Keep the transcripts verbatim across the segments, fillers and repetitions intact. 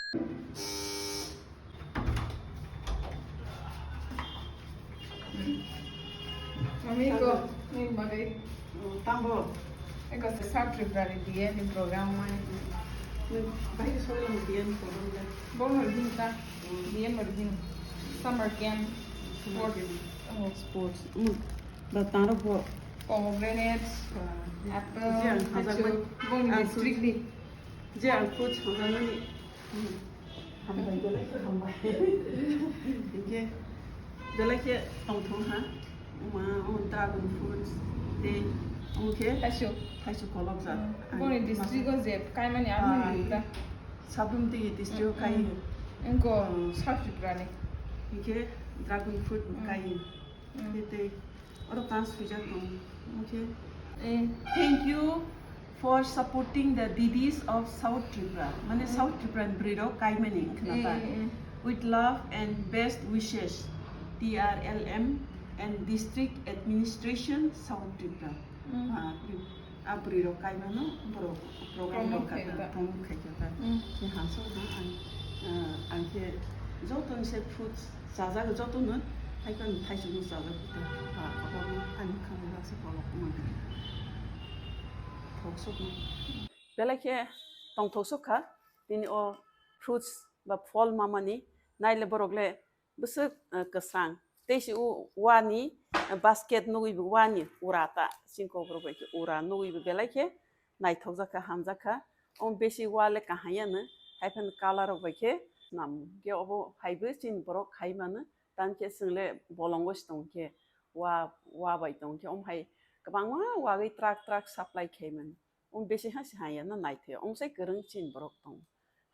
Mami ko, ni magai. Tambo. Eko se South Tripura ni D N ni program mai. Bai ke solo D N program da. Bo mo din ta. D N mo din. Summer camp. Sports. Oh, sports. Ba taro bo. Pomegranate, apple, je ang hajak mai. Bo ni district ni. Je ang fruits hajak mai. Hambai, belai khe hambai. Hinkhe belai khe tongthok ha. Oma, o dragon fruits tei omo khe thaisu. Thaisu kolok jak. Boni district o je kaimani amo ni ta. Sabrum tei district o kai. Engko South Tripura ni. Hinkhe dragon fruit bo kai. Tei tei. Oro ta swijak tongo. Okay. Eh, thank you for supporting the Didis of South Tripura. Mane South Tripura ni bwrwi rok kaimani wngkha na ta. With love and best wishes, T R L M and District Administration, South Tripura. Ah, a bwrwi rok kaimano borok program rok kha ta, promote khai kha ta. Khe hamsok ha ang, ah, ang khe joto ni se fruits chajak joto no, hai khe thaichuk no chajak ta. Ha, kotor no ani kha ma se kolok ma. Thok sok no. Belai khe tong thok sok kha tini o fruits ba phol mamani naile borok le bwswk, eh, kwsang. Tei se o wani, eh, basket nugwi bo wani ura ta. Singkok rok bai khe ura nugwi bo belai khe naithokjak kha, hamjak kha. Omo besi wa le kaham ya no. Hai phano colour rok bai khe nam khe obo hai bo chini borok khai mano. Tang khe chwng le bolongo se tong khe wa, wa bai tong khe omo hai kwbangma wagwi truck, truck supply khai mano. Omo besi ha se haya no naithok ya. Omo sai kwrwng chini borok tongo.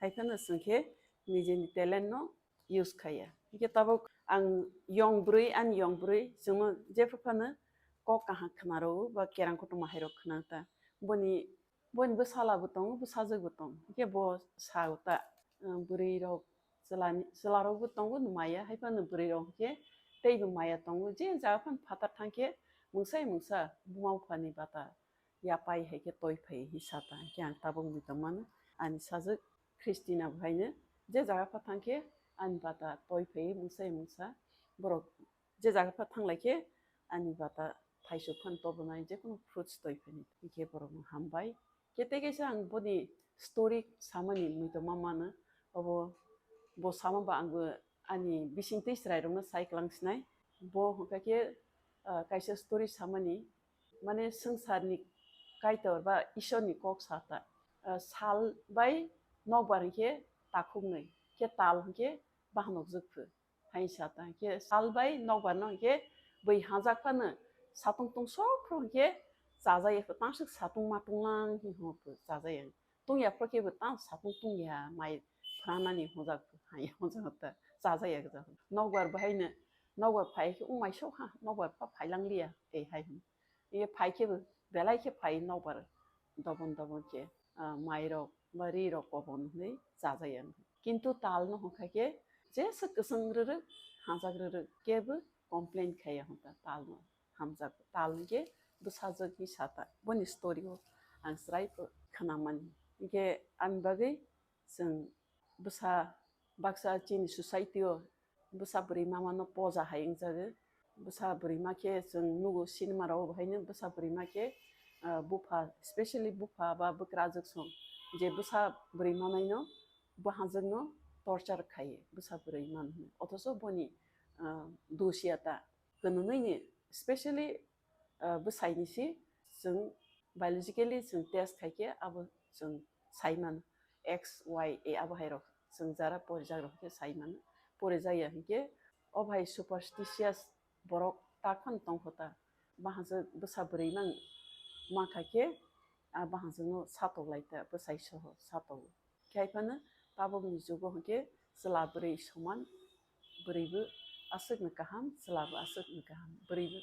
Hai phano chwng khe nijeni talent no use khaiya. Hingkhe tabuk ang yong bwrwi, ani yong bwrwi chwngno jephru phano kok kaham khna rwo ba kerang kotorma hai rok khna ta. Boni, boni bwsala bo tongo, bwsajwk bo tongo. Hingkhe bo sa ta, ah, bwrwi rok chwla ni, chwla rok bo tongo no maya, hai phano bwrwi rok hingkhe tei bo maya tongo. Je jaga phano phatar thang khe mungsa mungsa buma bupha ni bata yapai hai khe toi phai hi sa ta, hingkhe ang tabuk muitom mano. Ani sajwk Christina bo haino je jaga pha thang khe ani bata toi phai mungsa mungsa, borok je jaga pha thang lai khe ani bata thaichuk phano tobonai, je kono fruits toi phai ni, hingkhe borok no hambai. Khe tei kaisa ang boni story samani muitom ma mano, obo bo sama ba ang bo ani bising twi chwrai rok no sai kwlang sinai. Bo hwnkha khe, ah, kaisa story samani, mane swngcharni Kaitor ba Isorni kok sa ta, ah, sal bai nokbar hwnkhe takhuknwi, khe tal hwnkhe bahanokjwk phu, hai sa ta. Hwnkhe sal bai nokbar no hwnkhe bui hajak phano satung tung sok phuru hwnkhe chajaya, tangswk satung matung lang hinwi hwnwi chajaya. Tungya phuru khe bo tang satung tungya, mai phranani hwnjak, haya hwnjak ta, chajaya gwja. Nokbar bo haino, nokbar phai khe, "O mai sok ha, nokbar pha phai lang liya," tei hai hwn. Ye phai khe bo belai khe phai nokbar dobon dobon khe, ah, mai rok ba ri rok kobon hwnwi chajaya. Kintu tal no hwnkha khe jesa kwchwng rwrwk, hajak rwrwk kebo complain khaiya hwnta tal no. Hamjak tal hwnkhe bwsajwk hi sa ta, boni story o ang chwrai pho khwnamani. Hinkhe ani bagwi chwng bwsa baksa chini society o bwsa bwrwi mama no poja hai wngjago. Bwsa bwrwi ma khe chwng nugo cinema rok bo haino bwsa bwrwi ma khe, ah, bupha, specially bupha ba bwkrajwk song je bwsa bwrwi manai no bwhajwk no torture khai bwsa bwrwi man hwnwi. Othocho boni, ah, dos ya ta. Kwnwi ni, specially, ah, bwsai ni si chwng biologically chwng test khai khe abo chwng sai mano, X, Y, A abo hai rok chwng jara porijak rok khe sai mano. Porijak ya hinkhe o bai superstitious borok ta phano tong kho ta. Bahajwk bwsa bwrwi mang, mang kha khe, ah, bahajwk no satok lai ta, bwsai soho satok. Khe hai phano tabukni jugo hwnkhe chwla bwrwi soman, bwrwibo aswkno kaham, chwlabo aswkno kaham, bwrwibo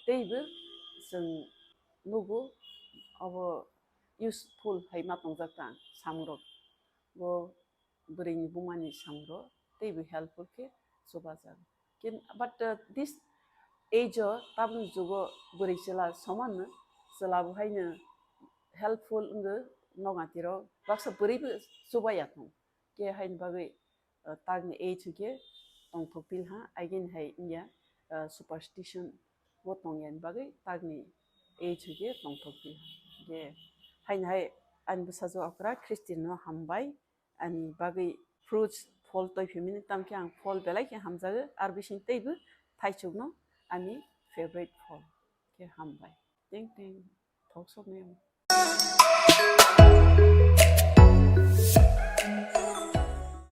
teibo chwng nugo obo useful hai ma tongjak ta samungrok. Bo bwrwini bumani samungrok teibo helpful khe chubajago. Kin-, but, uh, this age o tabukni jugo bwrwi chwla soman no, chwla bo haino helpful wngwi noknati rok baksa bwrwi bo chubaya thung. Khe haini bagwi, uh, takni age hwnkhe tongthok pil ha, agini hai wngya, uh, superstition bo tongya ni bagwi takni age hwnkhe tongthok pil ha. Khe haini hai ani bwsajwk okra Christine no hambai, ani bagwi fruits phol toi phimini, tamkhe ang phol belai khe hamjago, ar bising teibo thaichuk no ani favorite phol. Khe hambai. Teng teng thok sok nai.